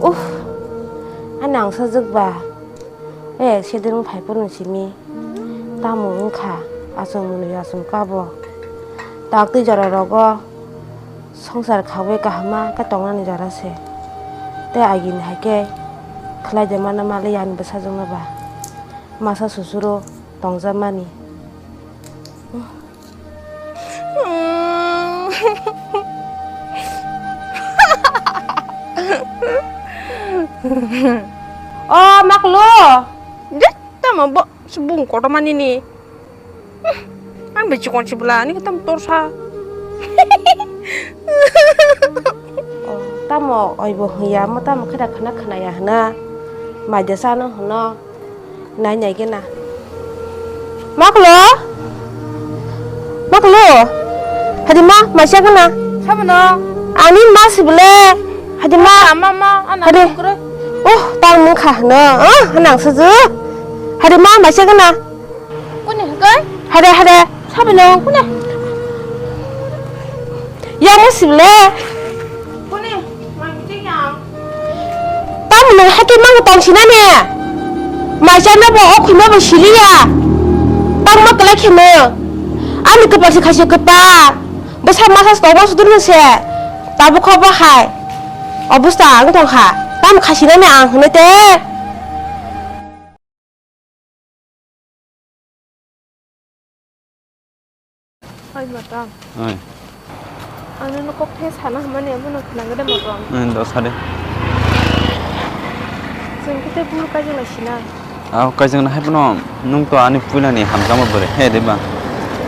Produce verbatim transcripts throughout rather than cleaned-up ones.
Uff, ani ang sajwk ba. Eh, sedin phai phuru simi. Tamo wngkha, achomoni achom kabo. Taktwi jora rogo songsar khawi kahama khe tongnani jora se. Tei agini hai khe khlai de mano mali ani bwsajwkno ba. Masa susuro tongjakmani. O maklo. Je, tamo bo subung kotorma nini. Ang bai chikon si bwla, ani khe tamo torsa. O, tamo oibo hwnya, mo tamo kheda khna khna ya hwna. Mai de chano hwno. Nai nai khe na. Maklo? Maklo? Hadi ma, maisa khe na. Sabono. Ani ma si bole. Hadi ma. Ma, ma, ma, ana Hadi. Kukroi. Oh, tang mung kha hwno. Oh, nang suju. Hadi ma, maisa khe na. Kuni hwnkhe? Hade, hade. Sabono, kuni. Yang mo si bole. Kuni, mai meeting yang. Tamo nwng hakhe mango tong sinani? Maisa no bo o khwino bo siliya. Tamo kwlai khe nwng. Ani kwpal se khaisa kwpal. Bwsa masa se tongma sudurno se. Tabuk kho bo hai. Obusta ang tongkha. Tamo khasinani ang hwnwi te. Oi, matang. Oi. Ano no kok the sana hamani abo no khnang de matang. Oi, do sade. Jeng kete buru kajang lai sina. Aw, kajang na hai bono, nung to ani puila ni hamjama bore. He de ba.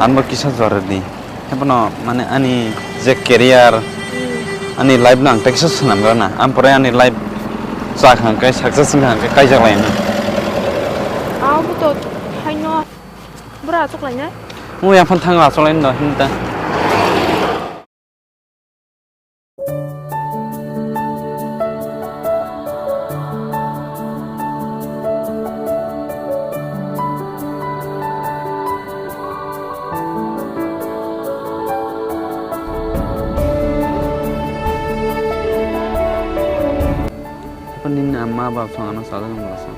An bo kisa jor di. Hebono mane ani je career, ani life no ang teksa swnam rana. Ang pore ani life cha khang kai success wng khang kai kaijak lai no. Aw, bo to haino bura achuk lai nai. Mui aphon thango achuk lai no hinta. Nini ama bab song ano sajak wng masa.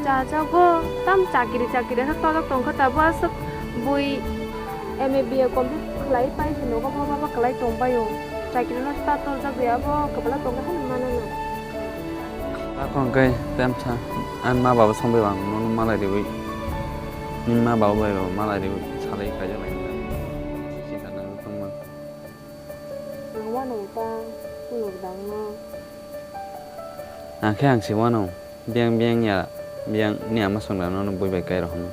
Chajago, tam chakiri chakiri khe tojok tongkha, tabuk aswk bui M A B A complete khlai pai se nogo, baba baba kwlai tong bai o. Chakiri no start torjak ya, abo kwbala tongkha hwnwi mano no. Ako hwnkhe temsa, ani ma baba song bai ang nono malai riwi, nini ma baba bai rok malai riwi salai kaijak lai. Sinta nang tongma. Ang uanung ta, ulo dang no. Ang khe ang se uanung, biyang biyang ya, biyang ni ama song rano no bui bai kai rok hwnwi.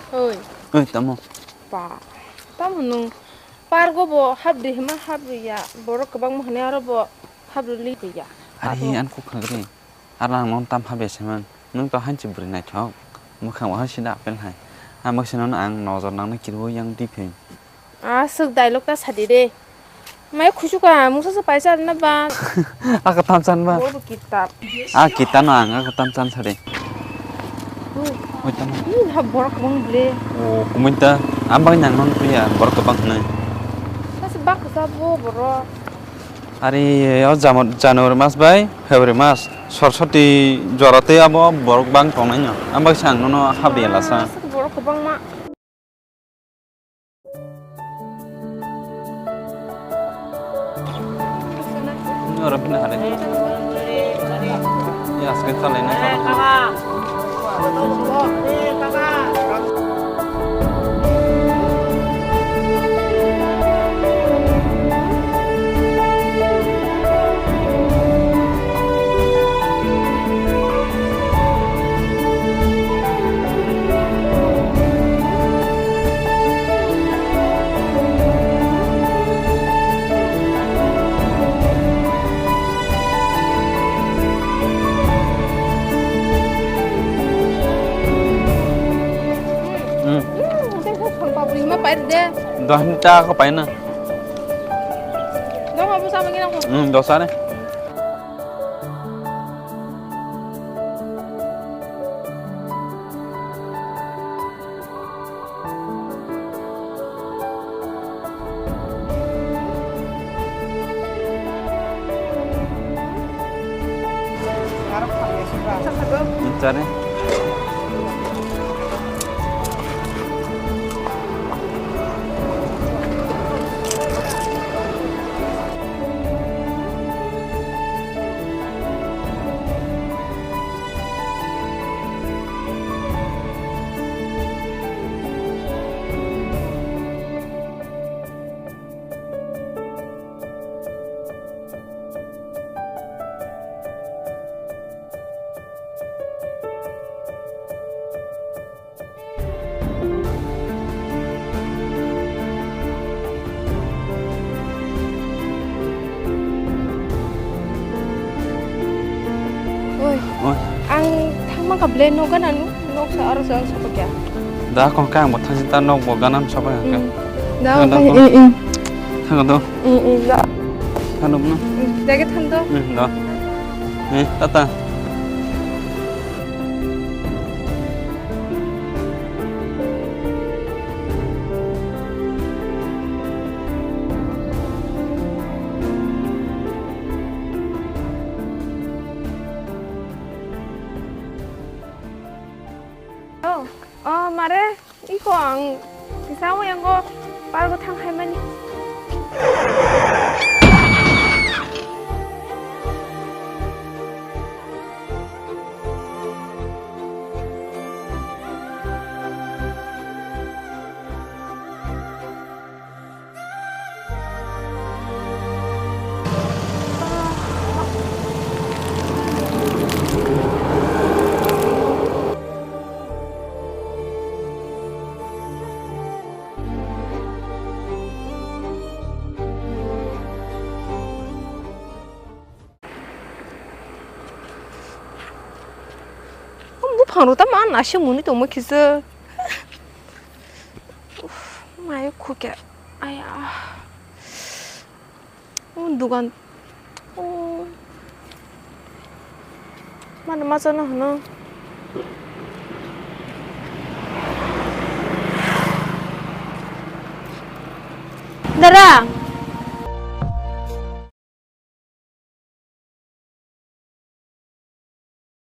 Oi. Oi, tamo. Pa, tamo nung pargo bo habri hima habri ya, borok kwbangma hwnwi aro bo habri li ya. Ari an kok khagri. Ar ang nono tam habya se man. Nwng to hanchi bwrwi naithok. Mwkhang bo hai sida apple hai. Ang baksa nono ang nojor nangnai kirwi yang di phi. Aswk dialogue ta sadi re. Mai khusu ka mungsa se paisa na ba. Aka tam chan ba. Bo kitab. A kita no ang aka tam chan sadi. Oi tam. Ih, ha borok bang bre. O kumui ta. Ang bang nang non tuya borok bang nai. Kasi bak sa bo borok. Ari o jamo-, January mas bai February mas Soroswati jora tei abo borok bang tongnai no. Ang bai sang nono habri lasa. Aswk borok kwbangma. Oro phina hare. Ya, aske chalai na. Hmm. Hmm, tei kok phang papri hima pai de. Dohni ta ko pai na. Doha bu sama gina ko. Hmm, dosa ne. Oi. Oi. Ang thangma kha ble nok gana nuk, nok sa aro sa ang sokya. Da kong kang bo thang ta nok bo gana soba ya. Mm. Da. Thang da. Thang da. Mm, mm, da. Thang da. Mm, jaga thang da. Mm, da. Eh, tata. Oh, oh, mare, iko ang kisa mo yango pargo thang hai mani. Buphang rok tamo naising mwnwi tongma kisa. Uff, mai khukya. Aya. O dugan. O. Mano machano hwno. Dara.